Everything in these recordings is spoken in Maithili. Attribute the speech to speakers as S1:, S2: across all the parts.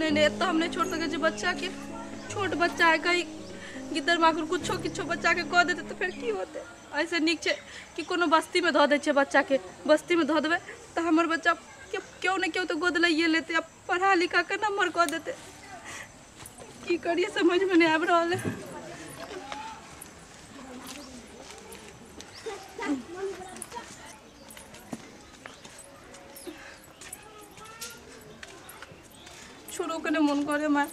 S1: नहीं नहीं एतऽ हम नहीं छोड़ सकै छी बच्चा के। छोट बच्चा है, कहीं गिद्दर माकुर कुछो किछो बच्चा के कऽ देतै तऽ फेर की होतै। ऐसे नीक छै कि कोनो बस्तीमे धऽ दै छियै बच्चा के, बस्तीमे धऽ देबै तऽ हमर बच्चा के केओ ने केओ तऽ गोद लैए लेतै आ पढ़ा लिखा कऽ नम्बर कऽ देतै। की करिए समझमे नहि आबि रहल है। छोड़ो के नहीं मन करे माय,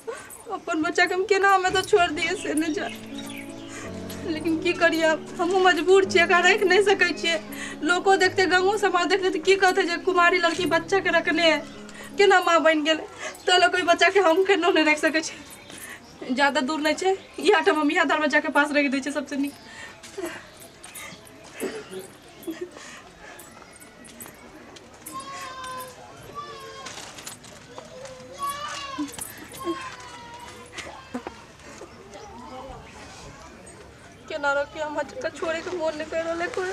S1: अपन बच्चा के हम केना हमें तो छोड़ दिए से नहीं जाए। लेकिन की करिए हमहूँ मजबूर छियै, एकरा राखि नहीं सकै छियै। लोको देखते गाँवो समाज देखते तऽ की कहते जे कुमारी लड़की बच्चा के रखने है, केना माँ बनि गेलै। तऽ लोक ओहि बच्चा के हम केना नहीं राखि सकै छियै। ज्यादा दूर नहीं छै, इएह ठाम हम इएह दरवाजा के पास राखि दै छियै सबसँ नीक। केना रखिए हम बच्चा छोड़े के मोन नहीं कर रहल है कोई।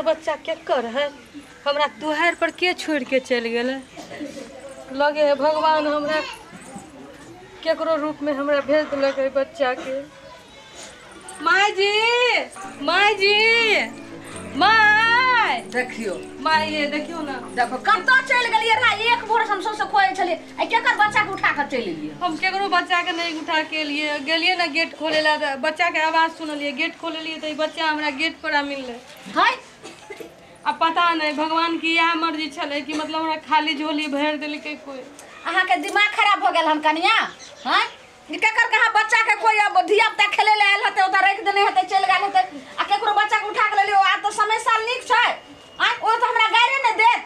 S2: बच्चा केकर है, हमरा दुहार पर के छोड़ के चलि गेलै। लगे है भगवान हमरा केकरो रूप में हमरा भेज देलक है बच्चा के। माय जी, माय जी, माय
S3: देखियो,
S2: माय ये देखियो ना,
S3: देखो कतऽ चलि गेलियै रहा। एक भोर हम सबसे खोजै छलियै, आ केकर बच्चा के उठा के चलि एलियै।
S2: हम केकरो बच्चा के नहीं उठा के एलियै, गेलियै ना गेट खोले ला, बच्चा के आवाज सुनलियै, गेट खोललियै तऽ ई बच्चा हमरा गेट पर आ मिललै।
S3: है
S2: आ पता नहीं भगवान की इएह मर्जी छलै कि मतलब हमरा खाली झोली भरि देलकै कोई।
S3: अहाँके दिमाग खराब हो गेल हन कनिया? हैं केकर कहाँ बच्चा के कोई अब धिया पुता खेले ले आयल हेतै, ओतऽ राखि देने हेतै, चलि गेल हेतै, आ केकरो बच्चा के उठा के लेलियै। आब तऽ समय साल नीक छै, आँ ओ तऽ हमरा गारि नहि देत।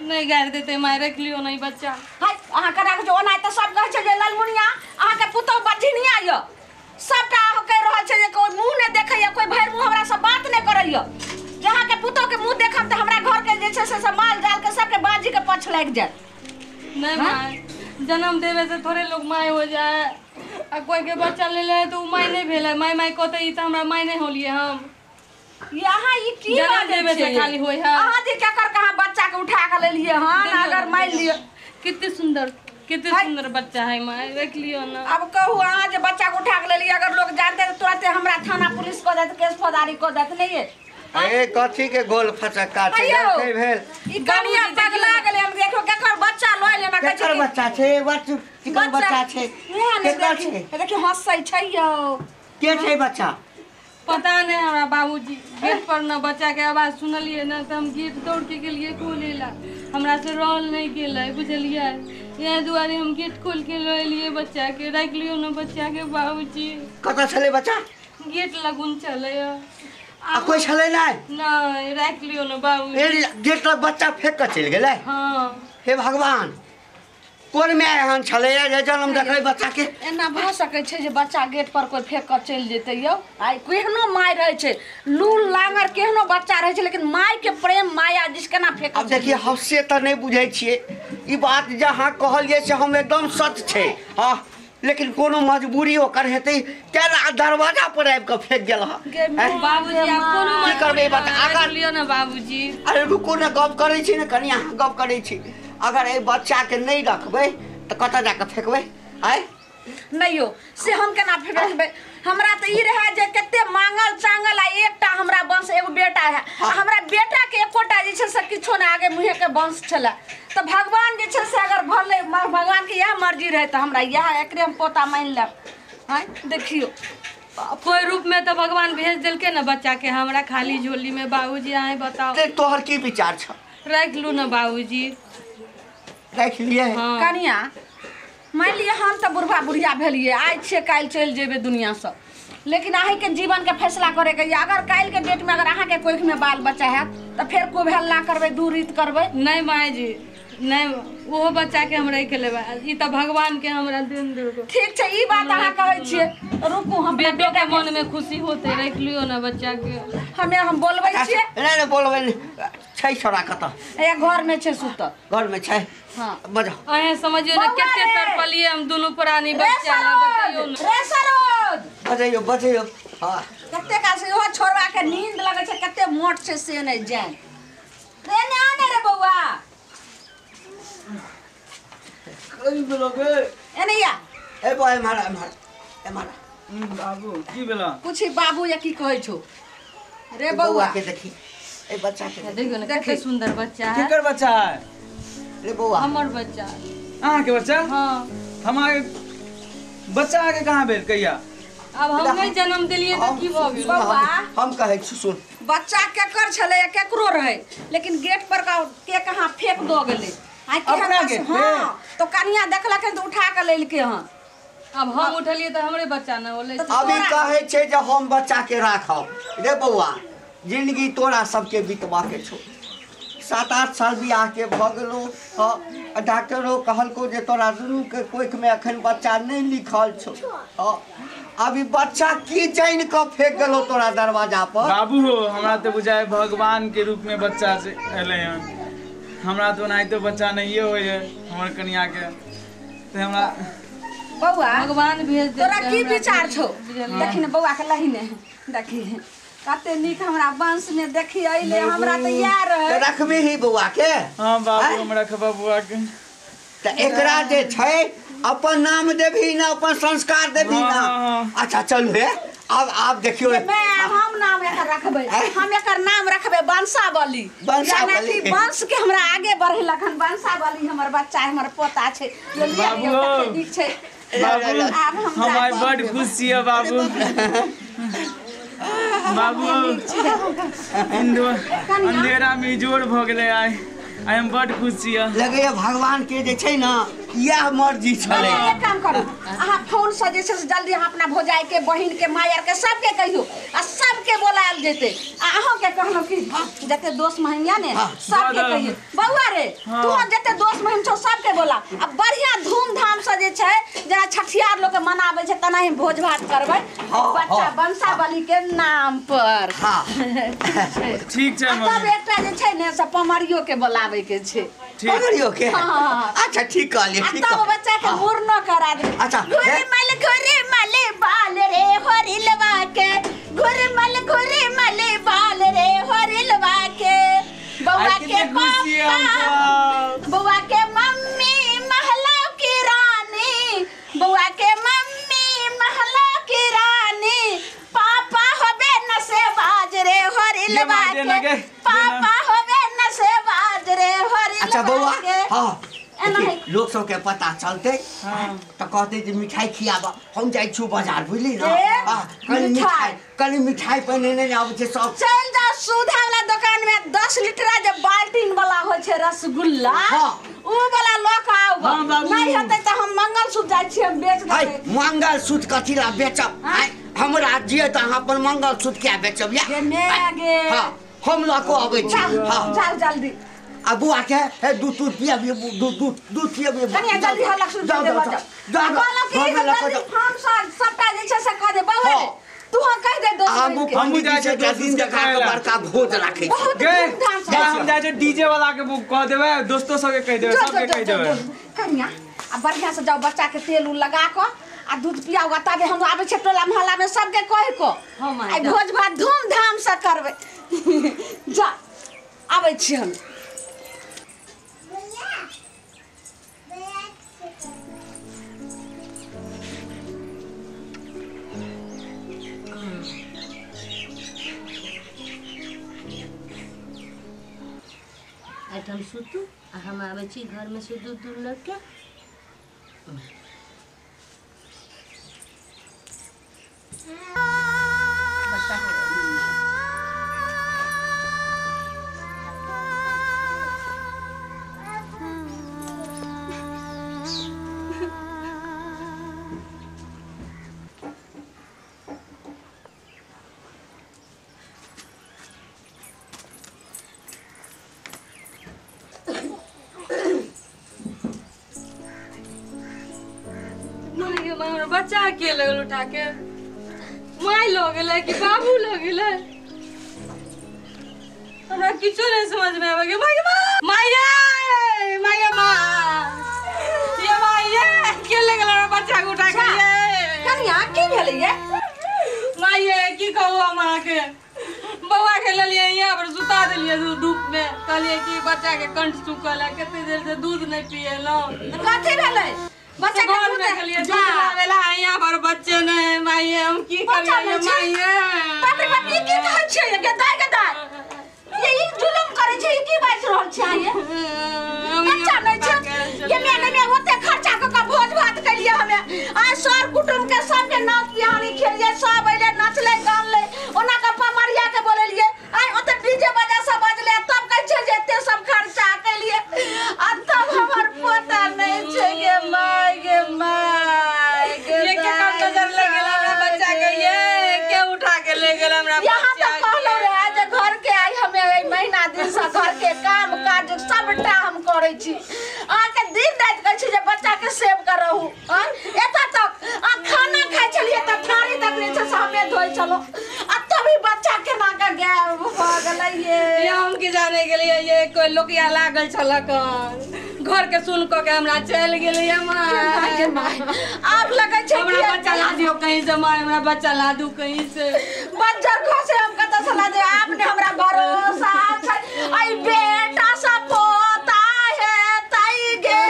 S2: नहीं गारि देतै माय, राखि लियौ ने ई बच्चा।
S3: है अहाँ केना कहै छै ओना तऽ सब कहै छै जे ललमुनिया अहाँके पुतहु बझिनिया यऽ, सबटा अहाँ कहि रहल छै जे कोई मुँह नहि देखैया, कोई भरि मुँह हमरा से बात नहि करैया। जे अहाँके पुतहु के मुँह देखब तऽ हमरा घर के जे छै से माल जाल के सबके बाजी के पछ लागि जायत।
S2: नहीं माय, जन्म देवे से थोड़े लोग माय हो जाए। आ कोई के बच्चा ले ले तो माय नहीं भेलै, माय माय कहते ई तऽ हमरा माय नहीं होलियै हम।
S3: यहाँ ई की
S2: जन्म देवे से खाली होय है।
S3: अहाँ जे केकर कहाँ बच्चा के उठा के लेलियै हन, अगर मानि लिअ।
S2: कितने सुंदर, कितने सुंदर बच्चा है माय, रख लियो ना।
S3: अब कहू अहाँ जे बच्चा के उठा के लेलियै, अगर लोग जानते तऽ तुरंते हमरा थाना पुलिस कऽ देत, केस फौजदारी कऽ देत। नहीं ये
S4: ए कथी के गोल फचक्का छै जलखै भेल।
S3: ई कनिया पगला गेलै हम, देखो केकर बच्चा लऽ लेना कहै छै।
S4: केकर बच्चा छै? केकर बच्चा छै? केकर छै?
S3: देखियौ हँसै छै यौ।
S4: के छै बच्चा?
S2: पता नहीं हमरा बाबूजी गेट पर न बच्चा के आवाज सुनलियै ना तऽ हम गेट दौड़ के गेलियै खोले ला, हमरा से रहल नहीं गेलै बुझलियै, इएह दुआरे हम गेट खोल के लऽ एलियै बच्चा के। राखि लियौ ना बच्चा के बाबूजी।
S4: कतऽ छलै बच्चा?
S2: गेट लगुन छलै।
S4: आ कोई छलै नहि?
S2: नहीं, राखि लियौ ना बाबूजी।
S4: गेट लग बच्चा फेंक कऽ चलि गेलै?
S2: हाँ।
S4: हे भगवान, कोन my एहन छलै जे जन्म देखलै बच्चा के?
S3: एना भऽ सकै छै जे बच्चा गेट पर कोई फेंक कऽ चलि जेतै यौ? आइ केहनो my रहै छै, लूल लांगर केहनो बच्चा रहै छै, लेकिन my के प्रेम माया जिस केना फेंक।
S4: आब देखिए हम से तऽ नहि बुझै छियै, ई बात जे अहाँ कहलियै से हम एकदम सच छै। हाँ, लेकिन कोनो मजबूरी ओकर हेतै तेँ दरवाजा पर आबि कऽ फेंक गेल हँ।
S2: बाबूजी आब कोनो
S4: की करबै बच्चा? अगर
S2: लियौ ना बाबूजी।
S4: अरे रुकू ने, गप करै छी ने कनि, अहाँ गप करै छी। अगर एहि बच्चाके नहि रखबै तऽ कतऽ जाकऽ फेकबै? आँय
S3: नहीं यौ, से हम केना फेकबै? हमरा तऽ ई रहै जे कते मांगल चांगल आ एकटा हमरा वंश एगो बेटा है, हमरा बेटा के एकोटा जे छै से किछो नहि आगे मुँहे के वंश छलै। तऽ भगवान जे छै से अगर भले भगवान के इएह मर्जी रहै तऽ हमरा इएह एकरे हम पोता मानि लेब। आँय देखियौ
S2: कोई रूप में तो भगवान भेज देलकै ना बच्चा के हमरा खाली झोली में। बाबूजी अहाँ बताओ
S4: तोहर की विचार छ?
S2: राखि लू ना बाबूजी।
S4: राखि लिए।
S2: हाँ।
S3: कनिया मान लिअ हम तऽ बुढ़बा बुढ़िया भेलियै, आइ छियै काल्हि चलि जेबै दुनियासँ, लेकिन अहीँके जीवनके फैसला करैके यऽ। अगर काल्हिके डेटमे अगर अहाँके कोखिमे बाल बच्चा हैत तऽ फेर कोब हल्ला करबै, दू रीत करबै?
S2: नहीं माय जी, नहीं ओहो बच्चा के हम राखि लेबै। ई तऽ भगवान के हमरा देन देलको।
S3: ठीक छै ई बात अहाँ कहै छियै, रुकू हम
S2: बेटो के मन में खुशी होते, राखि लियौ ना बच्चा के।
S3: हमे हम बोलबै छियै।
S4: नहीं नहीं बोलबै नहीं छै छोरा कतऽ?
S3: ए घर में छै सुतल।
S4: घर में छै।
S3: हां
S4: बजाओ।
S2: अहें समझियो ना कते तड़पलिए हम दुनू प्राणी बच्चा ला, बतैयो ना।
S3: रे सरोज
S4: बजैयो बजैयो। हां
S3: कते काल से इहो छोड़वा के नींद लगै छै, कते मोट छै से नहीं जान। रे ने आने रे बौआ।
S5: कई बोलोगे?
S3: ए नैया।
S4: ए बौआ मारा मारा ए मारा।
S5: बाबू की भेला?
S3: पूछी बाबू या की कहै छौ रे बौआ
S4: के देखी ए बच्चा के
S2: देखियो ना कते सुंदर बच्चा है।
S5: केकर बच्चा है
S4: रे बौआ?
S2: हमर बच्चा।
S5: अहाँ के बच्चा?
S2: हां।
S5: हमारे बच्चा आगे कहां भेल कहिया?
S2: अब हम नहीं जन्म देलिए त की भ गेल?
S3: बौआ
S4: हम कहै छी सुन,
S3: बच्चा केकर छलै केकरो रहै, लेकिन गेट पर के कहां फेंक दो गेलै। आइ के
S5: अपना गेट पे?
S3: हां तो कनिया देखलक त उठा के लेलके। हां
S2: अब हम उठलिए त हमरे बच्चा न होलै।
S4: अभी कहै छै जे हम बच्चा के राखब। रे बौआ जिंदगी तोरा सबके बितवा के छौ। 7-8 साल बियाह के भ गेलो। हाँ डॉक्टरो कहलको जे तोरा दुनू के कोख में अखन बच्चा नहीं लिखल छौ। हाँ अभी बच्चा की जान के फेंक गेलो तोरा दरवाजा पर?
S5: बाबू हो हमरा तो बुझाए भगवान के रूप में बच्चा से एलै हन। हमरा तो ओनाहितो बच्चा नहीं होय है हमर कनिया के, तो हमरा
S3: बौआ
S2: भगवान भेज दे।
S3: तोरा की विचार छौ? देखी ने बौआ के लही ने देखी कते नीक हमरा वंश में देखी अइले। हमरा त यार है।
S4: त रखबी ही बौआ के?
S5: हां बाबू हम रखबा बौआ के।
S4: त एकरा जे छै अपन नाम देबी ना, अपन संस्कार देबी ना। अच्छा चलू हे अब आप देखियो
S3: मैं हम नाम एकर रखबै, हम एकर नाम रखबै वंशावली।
S4: वंशावली
S3: वंश के हमरा आगे बढ़ेलक हन वंशावली। हमर बच्चा हमर पोता छै
S5: बाबू
S3: नीक छै
S5: बाबू। हम आइ बड खुश छियै बाबू। बाबू अंधेरा में जोर भ गेलै आइ। I am बड खुश छियै।
S4: लगैया भगवान के जे छै ना इएह मर्जी छलै।
S3: एक काम करू अहाँ फोन से जे छै से जल्दी अहाँ अपना भौजाई के बहिन के माय आर के सबके कहियो आ सबके बोलायल जेतै। आ अहाँ के कहलहुँ कि जते दोस्त महिम या ने सबके कहियो। बौआ रे तू जते दोस्त महिम छौ सबके बोला आ बढ़िया धूमधाम से जे छै जेना छठियार लोग के मनाबै छै तेनाही भोज भात करबै बच्चा वंशावली के नाम पर।
S4: हां
S5: ठीक छै।
S3: तब एकटा जे छै ने से पमरियो के बोलाबै के छै।
S4: पमरियो के? अच्छा ठीक कहलिए ठीक।
S3: तब बच्चा के मुड़नो करा दे।
S4: अच्छा
S3: घुरे मल बाल रे होरिलवा के, घुरे मल बाल रे होरिलवा के। बौआ के पापा बौआ के मम्मी महला की रानी, बौआ के मम्मी महला की रानी, पापा होबे न से बाज रे होरिलवा के, पापा होबे न से बाज रे होरिलवा।
S4: अच्छा बौआ हां लोग सबके पता चलते तो कहते जे मिठाई खियाबा। हम जाइ छु बाजार बुझली ना। हां कनी मिठाई कनी मिठाई पहिने नै आबै छै सब।
S3: चल जा सुधा वाला दुकान में 10 लीटर जे बाल्टीन वाला होइ छै रसगुल्ला उ वाला ल के आउ। नहीं हेतै त हम मंगलसूत्र जाइ छी हम बेच देबै।
S4: मंगलसूत्र कथी ला बेचब? हमरा जिए त अहाँ अपन मंगलसूत्र किया बेचब? या
S3: गे
S4: हां हम ल के आबै छी। हां
S3: चल जल्दी।
S4: आ बुआ के हे दूध दूध पिया दूध दूध दूध पिया
S3: कनिया जल्दी हल्ला शुरू कर दे। जाओ जल्दी फोन से सबटा जे छै से कह दे बौआ रे तू हां कह दे दोस्त
S5: हम जाइ छै
S4: दिन देखा के बड़का भोज राखै
S5: छै। हम जाइ छै डीजे वाला के बुक कह देबै, दोस्तो सबके कह देबै, सबके कह देबै।
S3: कनिया आ बढ़िया से जाओ बच्चा के तेल उल लगा के आ दूध पियाओ ताबे हम आबै छै टोला मोहल्ला में सबके कह के आ भोज भात धूमधाम से करबै। जा आबै छी हम।
S6: हम सुतू आ हम आबै छी घर में से दूध दूध लऽ के।
S2: बच्चा के लगल उठा के माय लऽ गेलै कि बाबू लऽ गेलै हमरा किछो नहीं समझ में आवे के माय माय माय माय ये माय ये के लगल हमरा बच्चा के उठा के ये
S3: कनिया की भेलै ये
S2: माय ये की कहू हम अहाँके बौआ के लेलियै यहाँ पर सुता देलियै धूप में कहलियै कि बच्चा के कंठ सुखल है कते देर से दूध नहीं पिएलहुँ
S3: कथी भेलै बच्चा के
S2: घर में गेलियै दूध लाबेला यहाँ पर बच्चे नहीं माय हम की करियै माय
S3: बाप रे बाप ई की कहै छियै गे दाइ गे दाइ ये ई जुलुम करै छै ई की बाजि रहल छै अहाँ ये बच्चा नहीं छै ये मैं नहीं मैं ओते खर्चा क क भोज भात केलियै हमे आ सर कुटुम के सबके नाच बिहारी खेलियै सब अइलै नचलै गानलै ओना के पमरिया के बोलेलियै आ ओते डीजे बजा सब बजलै तब कहै छै जे एते सब खर्चा केलियै आ तब हमर पोता नहीं छै गे माय गे माय गे
S2: ये के कम नजर लग गेल हमरा बच्चा के ये के उठा के ले गेल हमरा
S3: यहाँ तक कहलो रहे जे घर के आई हमे एहि महीना दिन से घर के काम काज सबटा हम करै छी अहाँके दिन राति कहै छी जे बच्चा के सेव करहु एतऽ तक आ खाना खाइ छलियै तऽ थारी तक जे छै से हमे धोइ छलहुँ आ तभी बच्चा केना के गायब भऽ गेलै ये
S2: ये हम की जाने गेलियै ये कोई लोकिया लागल छलक घर के सुन क के हमरा चलि गेलियै माय
S3: माय आब लगै छै
S2: हमरा बच्चा ला दियौ कहीं से माय हमरा बच्चा ला दू कहीं से
S3: बज्जर खसे हम कतऽ से ला देब आपने हमरा भरोसा छै आई बेटा सा पोता है ताई गे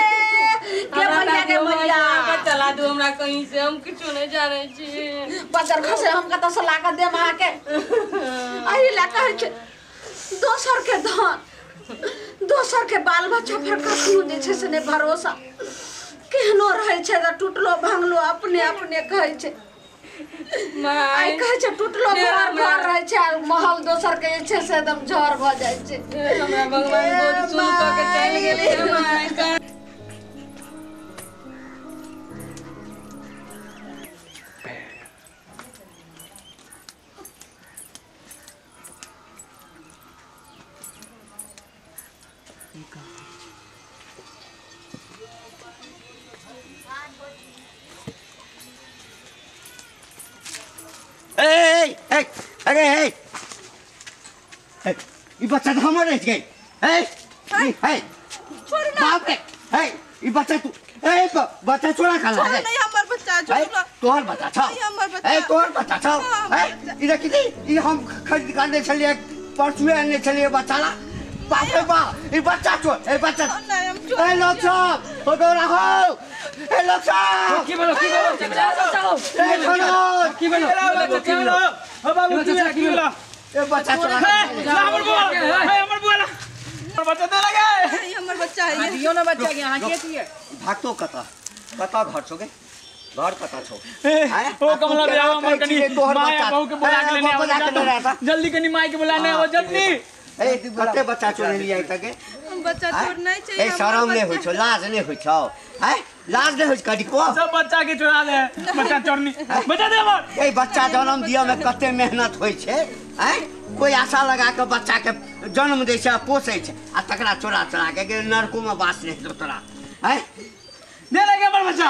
S3: के मैया के मैया
S2: बच्चा ला दू हमरा कहीं से हम किछु नहीं जानै छी
S3: बज्जर खसे हम कतऽ से ला कऽ देब अहाँके एहि लए कहै छै दोसर के धन दोसर के बाल बच्चा पर कखनो जे छै से नहि भरोसा केहनो रहै छै तऽ टूटलो भांगलो अपने अपने कहै छै
S2: माय
S3: आइ कहै छै टूटलो घर घर रहै छै आ महल दोसर के जे छै से एकदम झड़ भऽ जाइ छै
S2: हमरा भगवान गोद सुन क के चलि गेलै माय
S4: ए ए अरे ए ए ई बच्चा तो हमर रह गई ए ए
S1: छोड़ ना
S4: बाप रे ए ई बच्चा तू ए बच्चा छोड़ा खा
S1: छोड़ नहीं हमर बच्चा छोड़
S4: तोहर बच्चा छौ
S1: हमर बच्चा
S4: ए तोहर बच्चा छौ ए ई देखी ई हम खरीद के आनने छलियै परसुए आनने छलियै बच्चा ला बाप रे बाप ई बच्चा छोड़ ए बच्चा
S1: नहीं हम छोड़
S4: ए लोग सब हो गौरा हो ए लोग सब
S5: की भेलो की भेलो
S4: ए छोड़ो
S5: की भेलो की भेलो हो बाबू की भेलो की भेलो
S4: ए बच्चा छोड़ा
S5: ला हमर बुआ ए हमर बुआ ला बच्चा दे लगे
S1: नहीं हमर बच्चा है
S7: दियो ना बच्चा के अहाँ के छियै
S4: भागतो कतऽ कतऽ घर छौ गे घर कतऽ छौ
S5: ओ कमला बियाह हमर कनी माय बहू के बोला के लेने आवा जल्दी कनी माय के बोलाने आवा जल्दी
S4: ए कते बच्चा चोरेलियै तक के
S1: बच्चा चोर नहीं चाहिए
S4: ए शरम नहीं होइ छौ लाज नहीं होइ छौ हैं लाज नहीं होइ कनिको
S5: सब बच्चा के चोरा ले बच्चा चोरनी बच्चा दे हमर
S4: ए बच्चा जन्म दिय में कते मेहनत होइ छै हैं कोई आशा लगा के बच्चा के जन्म दै छै आ पोसै छै आ तकरा चोरा चोरा के गेल नरको में बास नहीं दो तोरा हैं
S5: दे लगे हमर बच्चा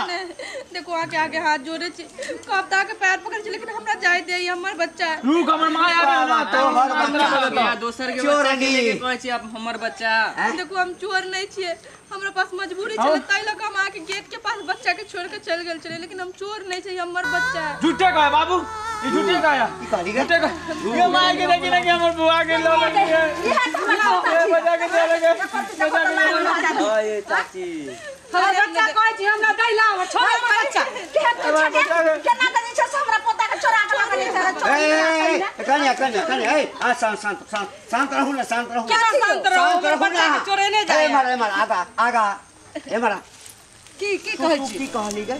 S1: देखो आके आगे हाथ जोड़े छी कब के पैर पकड़ छी लेकिन हमरा जाय दे हमर बच्चा है
S5: रुक हमर माय आबे ना
S4: तोहर बच्चा
S7: दोसर के बच्चा के लेके कहै छी आप हमर बच्चा
S1: देखो हम चोर नहीं छिए हमरा पास मजबूरी छले ताई लक हम आके गेट के पास बच्चा के छोड़ के चल गेल छले लेकिन हम चोर नहीं छी हमर बच्चा है
S5: झूठे कहे बाबू ई झूठे कहे
S4: की कहली गे
S5: झूठे कहे ये माय के देखी ना कि हमर बुआ के लो लगे
S3: इहे तऽ हमरा
S5: ए बच्चा के दे लगे बच्चा के दे लगे
S7: ओए चाची
S2: हमर बच्चा कहै छी हमरा दै ला हमर छोड़ हमर बच्चा
S3: केना के जे छै से हमरा पोता के चोरा के लऽ गेलै
S4: ए कन्या कन्या कन्या ए आ शांत शांत शांत शांत रहू ना शांत रहू
S2: केना शांत रहू हमर बच्चा के चोरेने जाय
S4: ए मारा ए मारा आगा आगा ए मारा
S3: की की कहै छी
S4: की कहली गे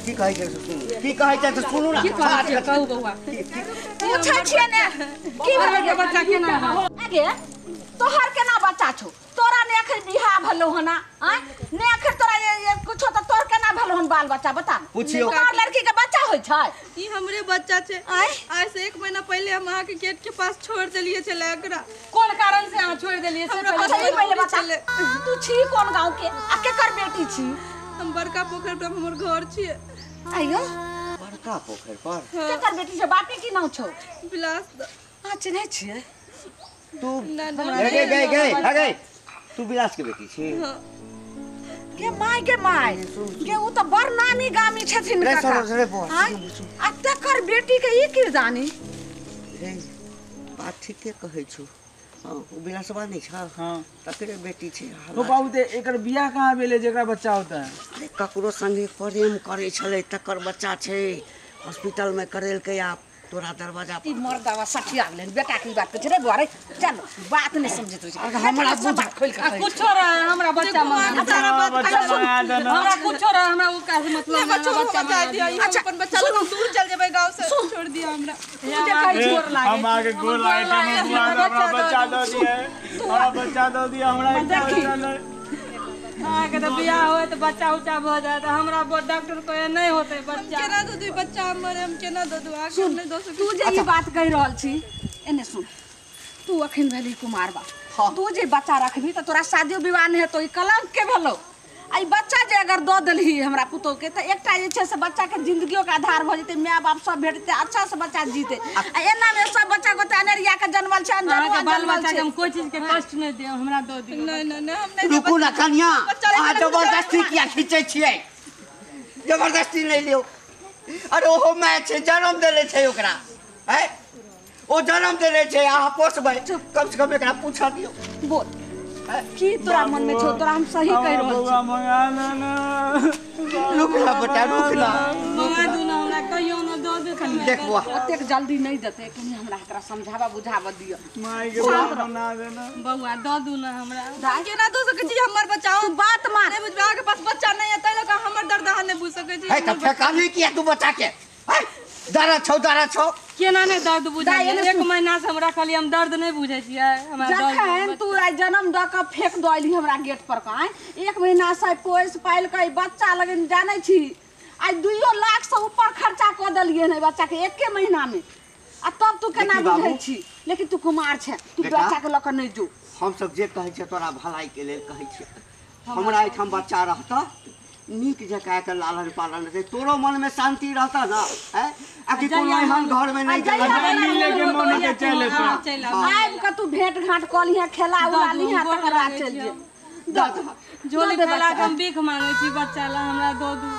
S4: की कहै छै से सुनू की कहै छै से सुनू ना
S2: की कहै छै कहू बौआ
S3: पूछै छियै ने की भेलै
S2: के बच्चा केना
S3: गे तोहर केना बच्चा छौ तोरा ने एखन बियाह भेलौ हन आँय ने एखन तोरा ये कुछो तऽ तोहर केना भेलौ हन बाल बच्चा बता
S4: पूछियौ।
S3: कुमार लड़की के बच्चा होइ छै
S1: ई हमरे बच्चा छै
S3: आँय?
S1: आइ से 1 महीना पहले हम अहाँ के गेट के पास छोड़ देलिए छले एकरा
S2: कोन कारण से अहाँ छोड़ देलिए से
S1: हमरा
S2: पहिले
S3: अच्छा ई पहिले बता
S1: छलै।
S3: तू छी कोन गाँव के आ केकर बेटी छी
S1: हम बड़का पोखर पर हमर घर छियै।
S3: आइयो
S4: बड़का पोखरि पर
S3: केकर बेटी छै बापे की नाम छौ
S1: विलास
S3: हां चिन्है छियै
S4: तू गए गए गए गए तू विलास के बेटी छी
S3: के my के my के उ त बड़ नामी गामी छथिन काका आ तकर बेटी के ई किरदानी
S4: रे बात ठीके कहै छु हां उ विलासवा नहीं छ
S5: हां
S4: तकरे बेटी छै
S5: हो बाबू ते एकर बियाह कहां भेलै जेकरा बच्चा होता है
S4: अरे ककरो संगे प्रेम करै छलै तकर बच्चा छै हॉस्पिटल में करेलकै आप तोरा दरवाजा
S3: पर मर्दावा सठिया गेलै बेटा के बात कहै रे बुआ रे चल बात नहीं समझत होइ छै
S4: हमरा
S3: सब बात खोल के
S2: कुछो रहे हमरा बच्चा मंगा
S1: सारा बात
S2: हमरा कुछो रहे हमरा उ का मतलब
S1: बच्चा बचा दिया अच्छा अपन बच्चा लोग दूर चल जेबै गांव से छोड़ दिया हमरा
S3: तू जे कहै
S2: गोर लागे
S5: हम आगे गोर लागे हमरा बच्चा दऽ दिया हमरा बच्चा दऽ दिया हमरा
S3: देखी
S2: अहाँ के तो बियाह होय तो बच्चा उच्चा भ जाए तो हमरा डॉक्टर कहे नहीं होते बच्चा
S1: केना दऽ दू बच्चा हमर हम केना दऽ दू आके नहि दऽ सकै
S3: तू जे ई बात कहि रहल छी एने सुन तू अखन भेली कुमार बा तू जे बच्चा रखबी त तोरा शादियो विवाह नहीं हेतौ ई कलंक के भेलौ आ ई बच्चा जे अगर दऽ देलही हमरा पुतोह के त एकटा जे छै से बच्चा के जिंदगियो के आधार भ जेतै माय बाप सब भेटतै अच्छा से बच्चा जीतै आ एना में सब बच्चा गोते अनेरिया के जनमल छै अनजनवा
S2: बाल
S3: जनमल
S2: बच्चा के
S3: छै
S2: हम कोई चीज के कष्ट नहीं देब हमरा दऽ दियौ
S1: नहीं नहीं नहीं हम नहीं
S4: रुकू ना कन्या अहाँ जबरदस्ती किया खींचै छियै जबरदस्ती नहीं लियौ अरे ओहो my छै जन्म देले छै ओकरा हैं ओ जन्म देले छै अहाँ पोसबै कम से कम एकरा पूछ दियौ
S3: बोल की तोरा मन में छौ तोरा हम सही कहि रहल छी
S5: बौआ मंगा ना
S4: रुक ना बेटा रुक ना
S2: मंगा दू ना हमरा कहियो ना दऽ दे
S4: देख बौआ
S3: ओतेक जल्दी नहीं देतै कनि हमरा एकरा समझाबा बुझाबा दिअ
S5: माय के बौआ बना देना
S2: बौआ दऽ दू ना हमरा
S1: हम केना दऽ सकै छी हमर बच्चा
S3: तू बात मान
S1: नहीं बुझबै अहाँके पास बच्चा नहीं है ताहि लऽ कऽ हमर दर्द अहाँ नहीं बुझ सकै छी
S4: है त फेकाली किया तू बच्चा के है दर्द छौ दर्द छौ
S2: केना नहीं दर्द बुझै
S3: दाइ, एने
S2: एक महीना से हम रखलियै हम दर्द नहीं बुझै छियै हमरा दर्द
S3: जखन तू आइ जन्म दऽ कऽ फेंक दऽ अयली हमरा गेट पर के एक महीना से पोसि पालि कऽ ई बच्चा लगन जानै छी आइ 2 लाख से ऊपर खर्चा कऽ देलियै हन बच्चा के एके महीना में आ तब तू केना
S4: देखी बाबू।
S3: बुझै छी लेकिन तू कुमार छै तू
S4: बेटा।
S3: बच्चा के लऽ कऽ नहीं जो
S4: हम सब जे कहै छियै तोरा भलाई के लेल कहै छियै हमरा एहिठाम बच्चा रहता नीक जकाँ के लालन पालन हेतै तोरो मन में शांति रहता ना हैं आ कि कोनो एहन घर में नहीं
S3: जहिया
S5: मिले के मन के चल एतै
S3: आबि कऽ तू भेंट घाट कऽ लिहें खेला उला लिहें तकर बाद चलि जो दऽ दे
S2: झोली फैला के हम भीख मांगै छी बच्चा ला हमरा दऽ दू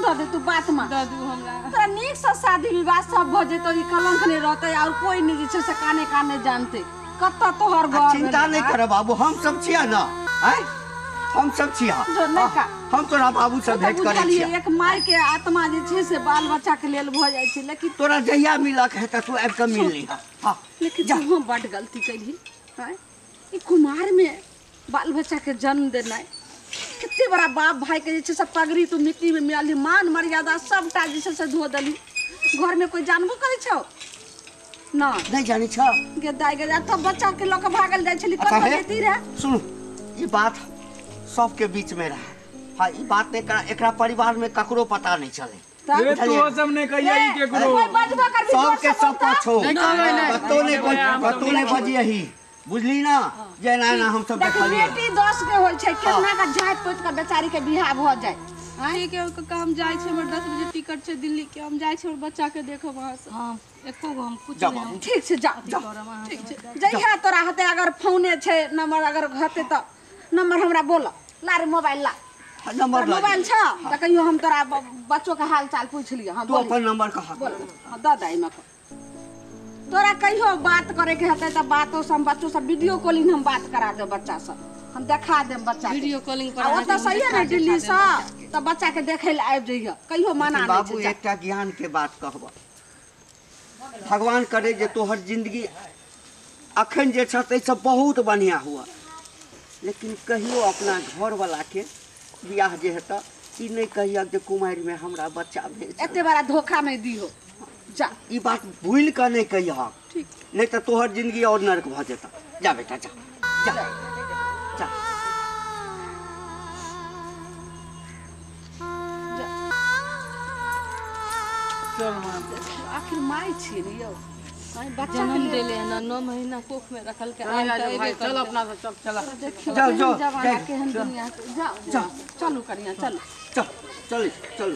S3: दऽ दे तू बात मान
S2: दऽ दू हमरा
S3: तोरा नीक से शादी विवाह सब भऽ जेतौ ई कलंक नहीं रहतै और कोई नहीं जे छै से काने काने जानतै कतऽ तोहर घर
S4: चिंता नहीं कर बाबू हम सब छियै ना हैं हम सब छियै
S3: जो नहीं का
S4: हम तोरा बाबू से
S3: ओ तऽ
S4: भेंट करै
S3: बुझलियै
S4: छियै
S3: एक माय के आत्मा जे छै से बाल बच्चा के लेल भऽ जाइ छै लेकिन
S4: तोरा जहिया मिलक है तऽ तू आबि कऽ मिल लिह हाँ
S3: लेकिन तू बड गलती कैलही हैं ई कुमार में बाल बच्चा के जन्म देनाइ कते बड़ा बाप भाई के जे छै से पगड़ी तू मिट्टी में मिला ली मान मर्यादा सबटा जे छै से धो देली घर में कोई जानबो करै छौ ना
S4: नहीं जानै छ
S3: गे दाइ गे दाइ तब बच्चा के लऽ कऽ भागल जाइ छली
S4: अच्छा
S3: कतऽ
S4: हे
S3: जेती रहए
S4: सुन ई बात सबके बीच में रहे हाँ ई बात नहीं करा एकरा परिवार में ककरो पता नहीं चले
S3: तब
S5: रे तू सब नहीं कहिया ई केकरो
S3: कोई बजबो करबी जोर
S4: सबके
S3: से
S4: सब
S3: बोलता?
S4: पाछो कतौ नहीं कतौ नहीं बजियही बुझली ना जे एना एना हम सब
S3: देख
S4: देखलियै
S3: बेटी 10 के होइ छै केना के जाति पोति के बेचारी के बियाह भऽ जाय
S1: ठीक है काका हम जाइ छी हमर 10 बजे टिकट छै दिल्ली के हम जाइ छी हमर बच्चा के देखब वहाँ से
S2: हां एको गो हम कुछ
S4: जा
S2: नहीं
S4: बाबू।
S3: ठीक छै जा
S2: करब अहाँ
S1: ठीक छै
S3: जहिया तोरा हेतै अगर फोने छै नंबर अगर हेतै तऽ नंबर हमरा बोल ला रे मोबाइल ला
S4: नंबर
S3: तोरा मोबाइल छौ तऽ कहियो हम तोरा बच्चो के हाल चाल पूछि लिअ हम
S4: तू अपन नंबर कहा
S3: बोल हाँ दऽ दे एहिमे तोरा कहियो बात करे के हेतै तऽ बातो से हम बच्चो से वीडियो कॉलिंग हम बात करा देब बच्चा से हम देखा देब बच्चा के
S2: वीडियो कॉलिंग पर
S3: आ ओतऽ सही है ने दिल्ली से तऽ बच्चा के देखै लए आबि जइह कहियो मना नहि
S4: बाबू
S3: छै जा।
S4: एकटा ज्ञान के बात कहब भगवान करे जे तोहर जिंदगी अखन जे छ ताहिसँ बहुत बढ़िआँ हुआ लेकिन कहियो अपना घरवाला के बियाह जे हेतऽ ई नहीं कहियक जे कुमारि में हमरा बच्चा भेल छै।
S3: एते बड़ा धोखा नहीं दिहो जा
S4: ई बात भूलि कऽ नहीं कहियक नहीं तऽ तोहर जिंदगी और नरक भऽ जेतऽ जा बेटा जा जा जा
S5: चल मां
S3: आखिर माय छियै ने यौ।
S2: जन्म देले ना 9 महीना कोख में रखल के
S7: भाई चल अपना सब चला
S4: जाओ जाओ
S3: जमाना केहन दुनिया के जाओ जाओ चलू कनिया चलू
S4: चल चल चल।